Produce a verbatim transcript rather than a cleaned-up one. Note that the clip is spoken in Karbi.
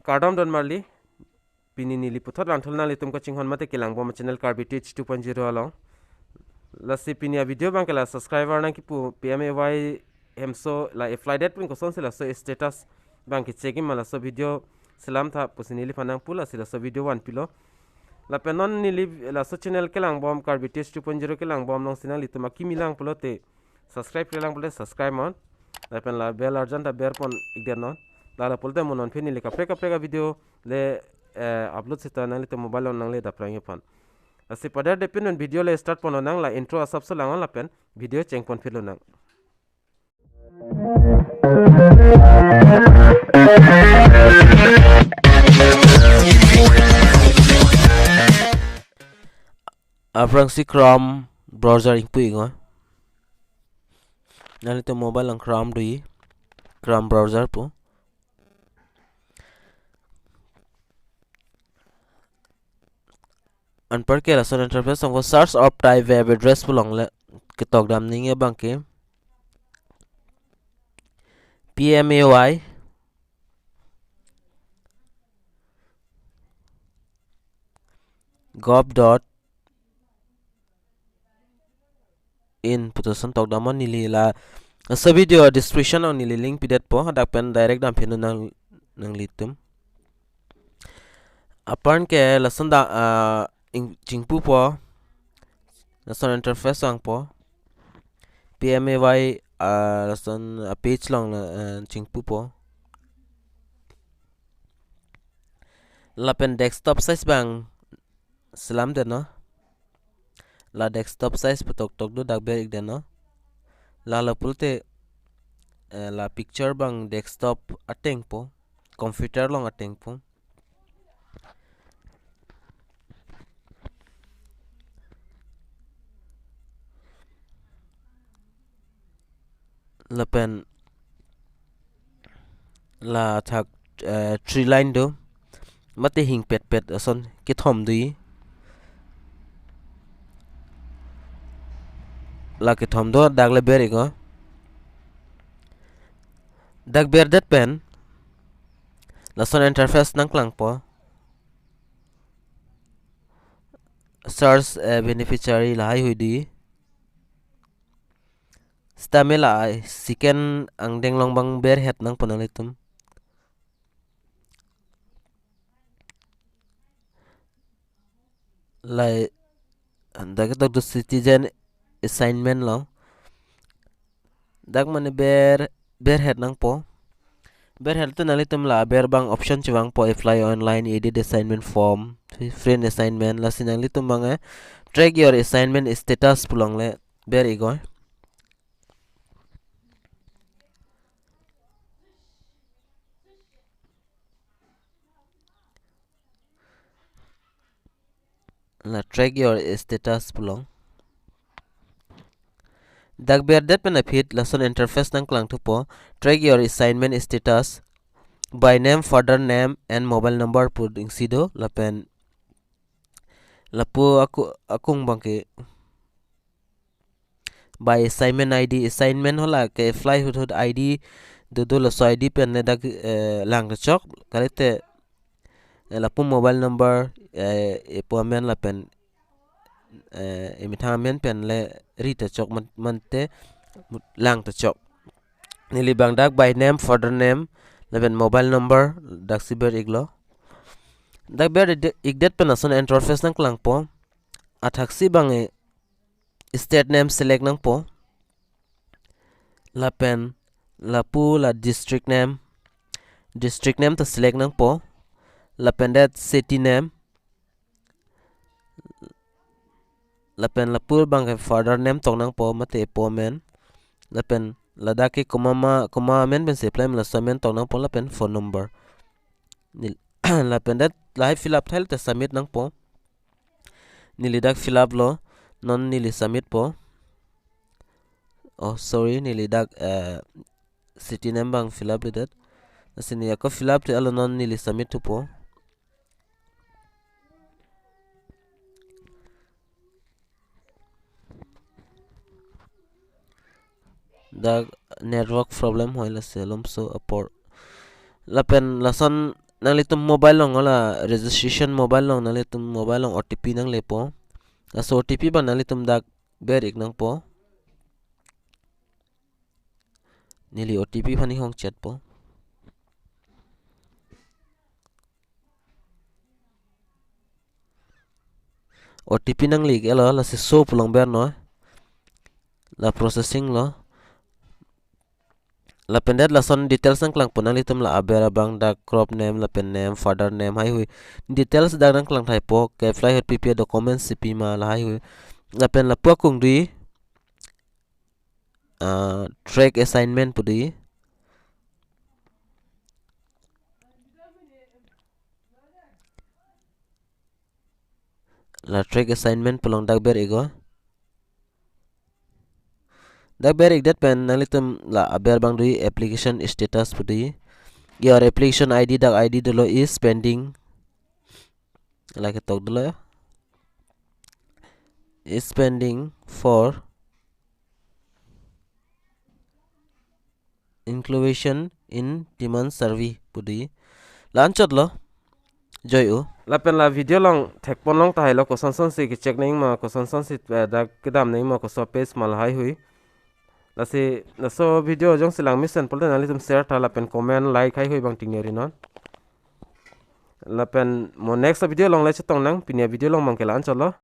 Kardom don marli, pini neli puthot vangthu nanglitum kachinghon mate kelangbom channel Karbi Teach two point zero along. Lasi pini a video abangke la subscriber nangkipu P M A Y hemso la apply det pen kosonsi laso status abangke check ma laso video selam tha pusi neliphan nangpu, lasi laso video vanpilo. Lapen non neli laso channel kelangbom, Karbi Teach two point zero kelangbom alongsi nanglitum akimi lang pulote, subscribe kelang pulote subscribe non. Lapen la bell arjan ta berpon-ik det non. La la pulote mo non phe neli kaprek kaprek a video le, eh, upload seta nanglitum mobile along nangle daprang aphan. Lasi pader depin non video le start pon lonang, la intro asapso lang non lapen video chengpon philo nang. Aphrangsi Chrome browser ingpu-ik non. Nanglitum mobile along Chrome do-i, Chrome browser pu. Anparke lason interface along search of type web address pu longle ketok dam nangji abangke P M A Y gov dot in putoson tok dam non. Neli la laso video description along neli link pidetpo, hadak pen direct dam pheno nang, nanglitum. Aphrangke lason da, ah, ing, chingpupo, lason interface vangpo, P M A Y, ah, lason, ah, page along, ah, chingpupo. Lapen desktop size abang selam det non. La desktop size pu toktok do, dak ber-ik det non. La la pulote, eh, la picture abang desktop atengpo, computer along atengpo. Lapen la thak, eh, three line do, mate hingpetpet ason kethom do-i. La kethom do, dak le ber-ik non. Dak berdet pen lason interface nangklangpo. Search, eh, beneficiary lahai hui do-i. Sitame la second angdeng along abang berhet nangpo nanglitum. Lahai dak ketok do citizen assignment along. Dak mane ber, berhet nangpo. Berhet te nanglitum la aber abang option chevangpo, apply online, edit assignment form, friend assignment, lasi nanglitum abang, eh, track your assignment status pu longle ber-ik non. La track your status pu long. Dak berdet pen aphi lason interface nangklangthupo, track your assignment status by name, father name and mobile number pu isi do, lapen lapu aku, akung abangke by assignment I D, assignment hala ke-apply ahut ahut I D dodo, laso I D pen le dak, eh, lang ta chok, kalite, eh, lapu mobile number, eh, epo amen lapen, eh, emethang amen pen le ri ta chok man-, mate lang ta chok. Neli abang dak by name, father name, lapen mobile number daksi ber-iklo. Dak ber-ik det pen lason interface nangklangpo. Athaksi abang, eh, state name select nangpo. Lapen lapu la district name. District name ta select nangpo. Lapen det city name. Lapen lapu abangke father name tok nangpo mate epo amen. Lapen ladak ke komat ma, komat amen pensi apply ma, laso amen tok nangpo lapen phone number. Nel-, lapen det lahai fill up thai te submit nangpo. Neli dak fill up lo, non neli submit po. Oh, sorry, neli dak, eh, city name abang fill up ledet. Lasi neli ako fill up te alo, non neli submit thupo. Dak network problem hoi, lasi alomso apor. Lapen lason nanglitum mobile along, la registration mobile along, nanglitum mobile along O T P nanglepo. Laso O T P abang nanglitum dak ber-ik nangpo. Neli O T P aphan hong chetpo. O T P nangle-iklo, lasi show pu along bernoi. La processing lo. Lapen det lason details nangklangpo, nanglitum la aber abang dak crop name, lapen name, father name, haihui. Details dak nangklang thaipo, ke-apply ahut pipi a-documents si pima, lahaihui. Lapen lapu akung dei, ah, track assignment pu dei. La track assignment pu along dak ber-iknon. Dak ber-ik det pen nanglitum la aber abang dei, application status pu dei. Your application I D, dak I D dolo, is pending. Lake tok dolo. Is pending for inclusion in demand survey pu dei. La-anchot lo. Joi-o. Lapen la video along thekpon long tahailo, kosonsonsi ke-check nangji ma, kosonsonsi, eh, dak kedam nangji ma, koso page ma, lahaihui. Lasi laso video jongsi lang mesen pulote nanglitum share tha lapen comment, like haihui abang tingnerinon. Lapen mo next video along le chetong nang, pini a-video along abang ke la-anchot lo.